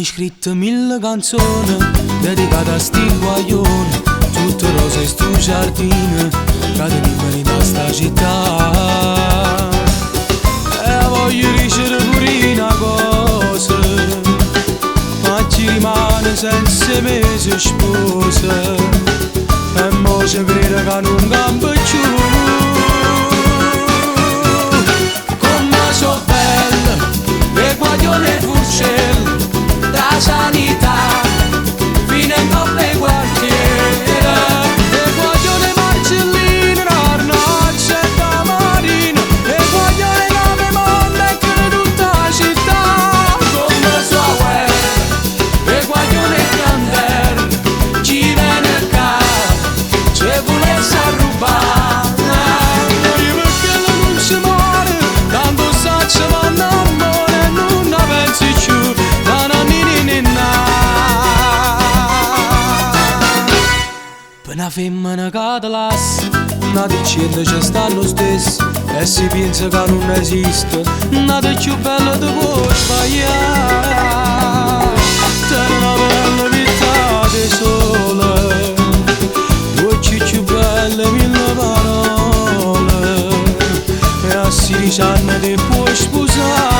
Stanno scritte mille canzoni dedicate a sti guaglioni, tutte rose 'e stu giardino ca tenimmo dint' 'a sta città. E voglio dicere pure una cosa, ma chi rimane senza me si sposa, e mo ce crede che nun campa più. Comme so belle 'e guaglione 'e Furcella, da Sanità fino a 'ncopp 'e quartiere. 'E guaglione 'e Margellina, d'Arnaccia e da Marina, 'e guaglione 'e Capemonte e che tutta 'a città. Comme so 'a guerra, 'e guaglione 'e Pianterra, chi vene ccà ce vulesse arrubbà. Io perché nun si more, tanto saccio m'annamore e nun 'a penso cchiù. Na na ni ni ni na. Pe' na femmena ca te lassa, n'ati ciento ce stanno 'o stesso, e si piense ca nun esiste, n'ata cchiù bella te può sbaglià. Tene na pelle pittata 'e sole, l'uocchie cchiù belle 'e mille parole, e a 16 anni te puoi sposà.